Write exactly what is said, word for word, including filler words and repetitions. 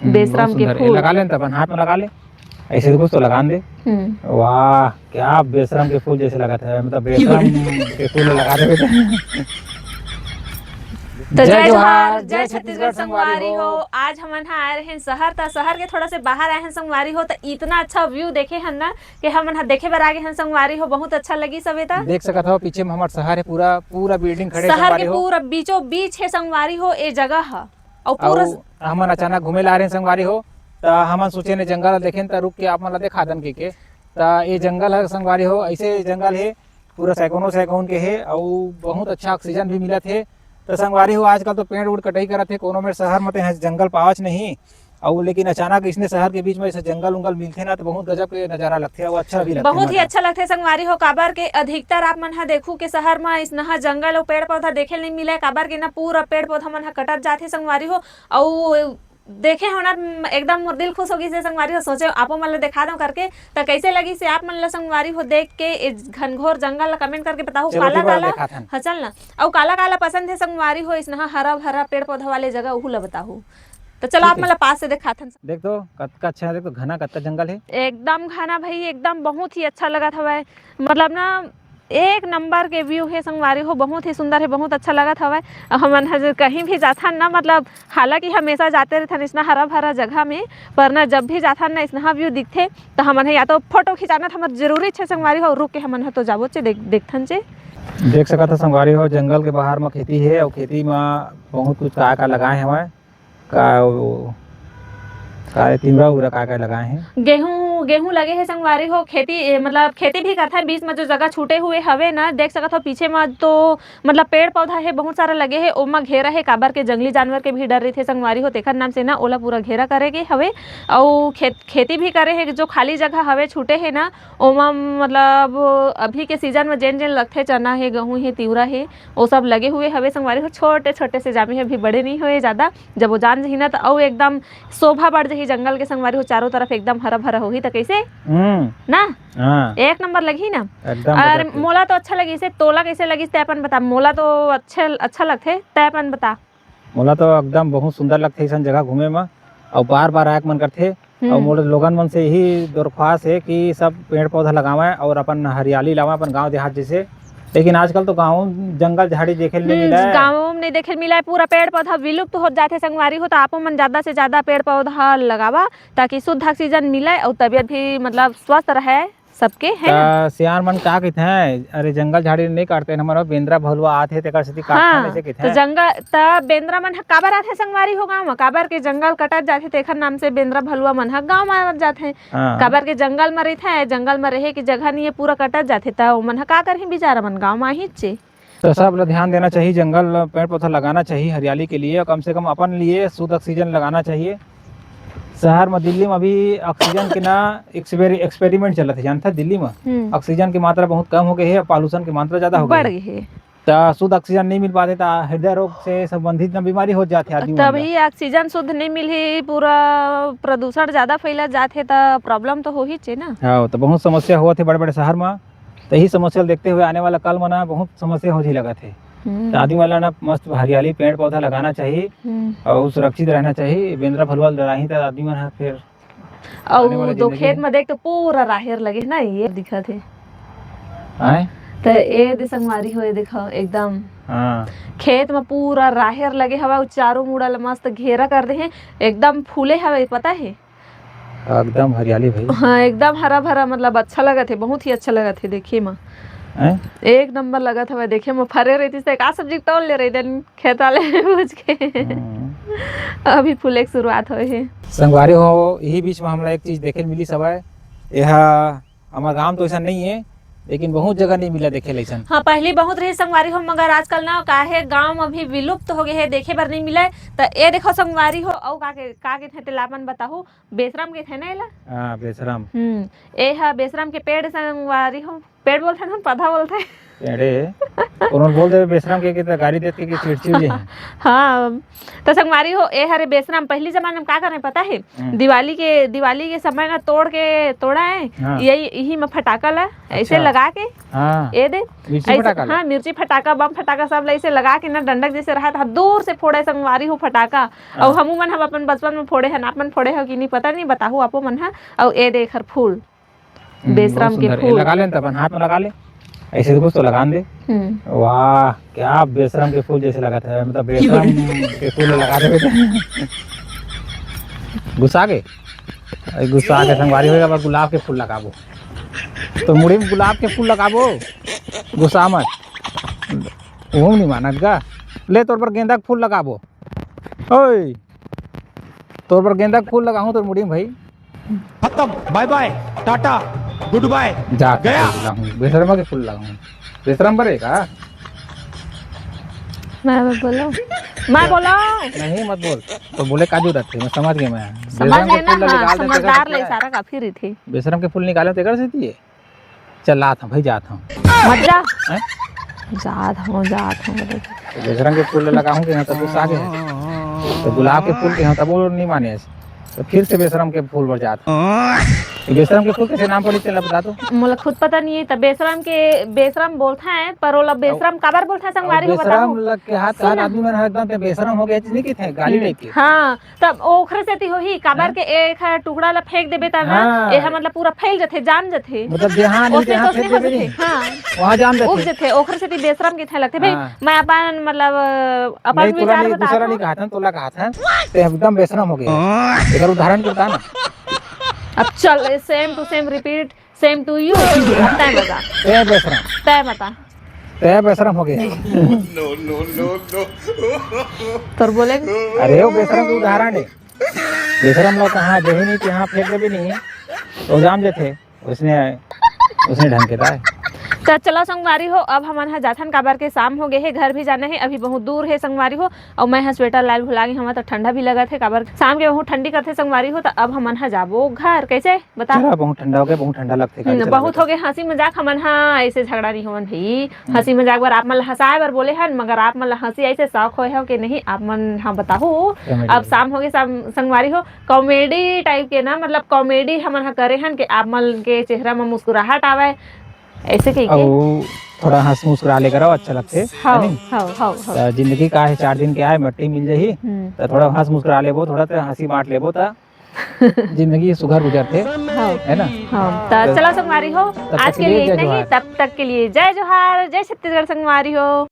हम्म, बेशरम बहुत के सुंदर। ये फूल। लगा ले न, त अपन हाथ में लगा ले, ऐसे कुछ तो लगा दे। हम्म। वाह, क्या बेशरम के फूल जैसे लगत हे, मतलब बेशरम के फूल लगा दे। तो जय जय जोहार, जोहार, जय जय छत्तीसगढ़ छत्तीसगढ़ संगवारी संगवारी हो। हो। आज हमन ह आए रहेन शहर, त शहर के थोड़ा से बाहर आए हन संगवारी हो, त इतना अच्छा view देखे हन ना कि हमन ह देखे बर आ गे हन संगवारी हो। बहुत अच्छा लगी सबे त। देख सकत हो पीछे में हमर शहर हे, पूरा, पूरा building खड़े हे शहर संगवारी के हो। पूरा बीचों बीच हे संगवारी हो ए जगह ह। अउ पूरा अउ हमन अचानक घूमे ला आ रहे हन संगवारी हो, त हमन सोचे ने जंगल ल देखेन त रुक के आप मन ला देखा दन के, के। त ये जंगल ह संगवारी हो, ऐसे जंगल हे, पूरा सैकड़ों सैकड़ों के हे, अउ बहुत अच्छा oxygen भी मिलत हे। त संगवारी हो, आजकल तो पेड़ उड़ कटाई करत हे, कोनो में शहर में तो यहाँ जंगल पावच नहीं, अउ लेकिन अचानक इसने शहर के बीच में ऐसे जंगल उंगल मिलथे ना, तो बहुत गजब के नजारा लगथे, अउ अच्छा भी लगथे बहुत ही मन ला। अच्छा लगथे संगवारी हो, काबर के अधिकतर आप मन ह देखू के शहर म इसनहा जंगल अउ पेड़ पौधा देखे ल नइ मिलय, काबर के ना पूरा पेड़ पौधा मन ह कटत जाथे संगवारी हो। अउ देखे हो ना, एकदम मोर दिल खुश हो गिस हे संगवारी हो, सोचे आपो मन ल देखा दो करके। त कैसे लगिस हे आप मन ल संगवारी हो देख के ए घनघोर जंगल ल, comment करके बताहू। चलो, काला ठीक बा, काला, देखाथन। हाँ, चल ना। अउ काला काला पसंद हे संगवारी हो, इसनहा हरा भरा पेड़ पौधा वाले जगह, उहू ल बताहू। त चलो, आप ठीक हे। मन ल पास से देखाथन। देख तो, कतका अच्छा, देख तो, घना कतका जंगल हे। एकदम घना भाई, एकदम बहुत ही अच्छा लगत हवय। मतलब ना, एक नंबर के view हे संगवारी हो, बहुत ही सुंदर हे, बहुत अच्छा लगत हवय। हमन ह जे कहीं भी जाथन ना, मतलब, हालांकि हमेशा जाते रहिथन इसना हरा भरा जगह में, पर ना, जब भी जाथन ना, इसनहा view दिखथे, त हमन ह या तो photo खिंचाना त हमर जरूरी छे संगवारी हो, रुक के हमन ह तो जाबो चे, देख, देखथन चे। देख सकत हो संगवारी हो, जंगल के बाहर म खेती हे, अउ खेती म बहुत कुछ का का लगाए हवय। का वो, का ये तिंवरा उरा का का लगाए हे? गेहूं, गेहूं लगे हे संगवारी हो, खेती, ए, मतलब खेती भी करथन, बीच में जो जगह छूटे हुए हवे ना, देख सकत हो पीछे में तो मतलब पेड़ पौधा हे, बहुत सारा लगे हे, ओमा घेरा हे, काबर के जंगली जानवर के भी डर रहिथे संगवारी हो, तेखर नाम से ना ओला पूरा घेरा करे गे हवे। अउ खेत, खेती भी करे हे, जो खाली जगह हवे, छूटे हे ना, ओमा मतलब अभी के season में जेन जेन लगथे, चना हे, गेहूं हे, तिंवरा हे, वो सब लगे हुए हवे संगवारी हो। छोटे छोटे से जामे हे, अभी बड़े नहीं हुए ज्यादा। जब वो जान जही ना, त अउ एकदम शोभा बढ़ जही जंगल के संगवारी हो, चारों तरफ एकदम हरा भरा होही, त कैसे? हम्म। ना? हाँ। एक नंबर लगही ना? एकदम अउ गजब के। मोला तो अच्छा लगिस हे, तोला कैसे लगिस, तै अपन बता। मोला तो अच्छे, अच्छा लगथे, तै अपन बता। मोला तो एकदम बहुत सुंदर लगथे अइसन जगह घूमे म, अउ बार-बार आए के मन करथे। हम्म। अउ मोर लोगन मन से यही दरख्वास्त हे कि सब पेड़ पौधा लगावय अउ अपन हरियाली लावय अपन गांव देहात जैसे। लेकिन आजकल तो गांव जंगल झाड़ी देखे ल नइ हम्म, मिलय। गांव में नइ देखे ल मिलय, पूरा पेड़ पौधा विलुप्त होत जाथे संगवारी हो, त आपो मन ज्यादा से ज्यादा पेड़ पौधा लगावा, ताकि शुद्ध oxygen मिलय अउ तबीयत भी मतलब स्वस्थ रहय सबके, है ना? त सियान मन का कहिथे, "अरे जंगल झाड़ी नइ काटते, हमर बेंदरा भलुवा आथे, तेकर सेती काटथन," हाँ, ऐसे कहिथे। त जंगल, त बेंदरा मन ह काबर आथे संगवारी हो गांव म? काबर के जंगल कटत जाथे, तेखर नाम से बेंदरा भलुवा मन ह गांव म आवत जाथे। हाँ। काबर के जंगल म रहिथे, जंगल म रहे के जगह नइ हे, पूरा कटत जाथे, त ओमन ह का करही, बेचारा मन गांव म आही चे। त सब ल ध्यान देना चाहिए, जंगल ल पेड़ पौधा लगाना चाहिए हरियाली के लिए, कम से कम अपन लिए शुद्ध oxygen लगाना चाहिए। शहर म, दिल्ली म अभी oxygen के ना exper-, experiment चलत हे, जानथा दिल्ली म? हम्म। Oxygen की मात्रा बहुत कम हो गई है, pollution की मात्रा ज्यादा हो गई बढ़ है। गई है। त शुद्ध oxygen नहीं मिल पाथे, त हृदय रोग से संबंधित ना बीमारी हो जाथे आदमी मन ला। तभी oxygen शुद्ध नहीं मिलही, पूरा प्रदूषण ज्यादा फैलत जाथे, त problem तो होही चे ना। हाँ, त बहुत समस्या होवत हे बड़े-बड़े शहर म। त यही समस्या ल देखते हुए आने वाला कल म ना बहुत समस्या हो जी लगत हे। हम्म। त आदमी मन ला ना मस्त हरियाली, पेड़ पौधा लगाना चाहिए हम्म। अउ सुरक्षित रहना चाहिए। बेंदरा भलुवा ल डराही त आदमी मन ह फिर अउ आने वाला दो जिंदगी खेत में। म देख तो पूरा राहेर लगे हे ना, ये दिखत हे। आय? त ए दे संगवारी हो, ये देखो एकदम हाँ। खेत में पूरा राहेर लगे हवय, अउ चारों मुड़ा ल मस्त घेरा कर दे हे, एकदम फूले हवय, पता हे? एकदम हरियाली भाई। हाँ, एकदम हरा भरा, मतलब अच्छा लगत हे, बहुत ही अच्छा लगत हे देखे म। हैं? एक नंबर लगत हवय देखे म। फरे रहितिस त का सब्जी तोड़ ले रहितेन खेत वाले पूछ के। हम्म। अभी फूले के शुरुआत होए हे। संगवारी हो, यही बीच म हमला एक चीज देखे ल मिलिस हवय। एहा हमर गांव तो अइसन नइ हे, लेकिन बहुत जगह नइ मिलय देखे ल अइसन। हाँ, पहिली बहुत रहिस संगवारी हो, मगर आजकल ना काहे गांव म भी विलुप्त हो गे हे, देखे बर नइ मिलय। त ए देखो संगवारी हो, अउ का के, का कहिथे तेला अपन बताहू। बेशरम कहिथे ना एला? हाँ, बेशरम। हम्म, ए ह बेशरम के पेड़ संगवारी हो। पेड़ बोलथे ना, पौधा बोलथे। पेड़े। कोनो बोल देबे बेशरम के, के त गारी देत के, के चिड़चिड़ जे हे। हाँ, त संगवारी हो, ए हरे बेशरम। पहिली जमाना म का करे पता हे? हम्म। दिवाली के, दिवाली के समय ना तोड़ के, तोड़ा हे, हाँ। यही, इही म फटाका ला ऐसे अच्छा। लगा के, हाँ। ए दे, मिर्ची ऐसे, फटाका ला। हाँ, मिर्ची फटाका, बम फटाका सब ला ऐसे लगा के ना, डंडक जैसे रहत हा, दूर से फोड़े संगवारी हो फटाका। हाँ। अउ हमू मन ह अपन बचपन म फोड़े हन, आप मन फोड़े हो कि नहीं पता नहीं, बताहू आपो मन ह। अउ ए दे एखर फूल, हम्म, बेशरम बहुत के सुंदर। ए फूल। लगा लेन त अपन हाथ में लगा ले, ऐसे कुछ तो लगा दे। हम्म। वाह, क्या बेशरम के फूल जैसे लगत हे, मतलब बेशरम के फूल लगा देबे। गुस्सा के, अरे गुस्सा के संगवारी होएगा, अब गुलाब के फूल लगाबो, तो मुड़ी में गुलाब के फूल लगाबो, गुस्सा मत। वो नहीं मानत गा, ले तोर पर गेंदा के फूल लगाबो। ओए, तोर बर गेंदा के फूल लगाहूं तोर मुड़ी में भाई। खत्म, bye bye, Tata, good bye, जा, गया। फूल लगाहूं, बेशरम के फूल लगाहूं। बेशरम बरे का? मैं, मैं बोलो, मैं बोलो। नहीं, मत बोल। तो बोले काजू रखे, मैं समझ गया मैं। समझ बेशरम के गए ना, फूल ला हाँ, निकाल दे, समझदार तेकर ले से इशारा काफी रही थी। बेशरम के फूल निकाले तेकर से दिए। चल, आत हूँ भाई, जात हूँ। मत जा। हैं? जात हूँ, जात हूँ, बोले। तो बेशरम के फूल लगाहूँ के यहाँ तब गुस्सा के है। तो गुलाब के फूल के यहाँ तब वो नहीं माने। तो फिर से बेशरम के फूल बर जात हूँ। तो बेशरम के फूल कैसे नाम पड़ी, चला बता तो। मोला खुद पता नहीं है, तो बेशरम के, बेशरम बोलता है, पर ओला बेशरम काबर बोलता है, संगवारी हो बताओ। बेशरम लग के हाथ, हाथ आदमी मन हर एकदम पे बेशरम हो गया, चीज नहीं की थे, गाली हम्म। टाइप के। हाँ, तब ओखरे सेती होही, काबर हाँ। के एक ह टुकड़ा ला फेंक देबे तब ना, हाँ। एहा मतलब पूरा फैल जथे, जाम जथे। मतलब जहाँ नहीं, ओसने जहाँ तोसने फेंक हो देबे जथे, नहीं, हाँ। वहाँ जाम जथे। उग जथे, ओखरे सेती बेशरम के थे लगथे। भाई, हाँ। मैं अपन मतलब, अ, अपन नहीं, तोला विचार नहीं, दूसरा बताथों। नहीं कहा था, तोला कहा था। ते एकदम बेशरम हो गया। हाँ। एकर उदाहरण के बता ना। अब चल, same to same repeat, same to you। अब तय बता। तय बेशरम। तय बता। तय बेशरम हो गया। तोर बोले? अरे, वो बेशरम के उदाहरण है। बेशरम लोग कहाँ, जही नहीं, कहाँ फेंक देबे नहीं, तो जाम जथे। उसने, उसने ढंग के दाय। त चलो संगवारी हो, अब हमन ह जाथन, काबर के शाम हो गए हे, घर भी जाना हे, अभी बहुत दूर हे संगवारी हो। अउ मैं ह स्वेटर लाल भुला गे हवं, त ठंडा भी लगत हे, काबर शाम के बहुत ठंडी करथे संगवारी हो। त अब हमन ह जाबो घर। कैसे बता? चला, बहुत ठंडा हो गया, बहुत ठंडा लगथे, गाड़ी हम्म, चला बहुत लेते। हो गए हंसी मजाक, हमन ह ऐसे झगड़ा नहीं होवन भाई। हम्म। हंसी मजाक बर आप मन ला हंसाए बर बोले हन, मगर आप मन ला हंसी ऐसे शौक होए हो कि नहीं, आप मन ह बताहू। Comedy। अब शाम हो गए, शाम संगवारी हो, comedy type के ना, मतलब comedy हमन ह करे हन कि आप मन के चेहरा म मुस्कुराहट आवे, ऐसे कही के। अउ थोड़ा हंस मुस्कुरा ले करो, अच्छा लगथे, है हव, नहीं? हव, हव, हव। त जिंदगी का है, चार दिन के आए, मट्टी मिल जाही, हम्म। त थोड़ा हंस मुस्कुरा लेबो, थोड़ा त हंसी बांट लेबो, त जिंदगी सुघर गुजरथे, हव। है ना? हव, त त चला संगवारी हो, तब तक आज के के लिए लिए जय इतना ही, जोहार। तब तक के लिए जय जोहार, जय छत्तीसगढ़ संगवारी हो।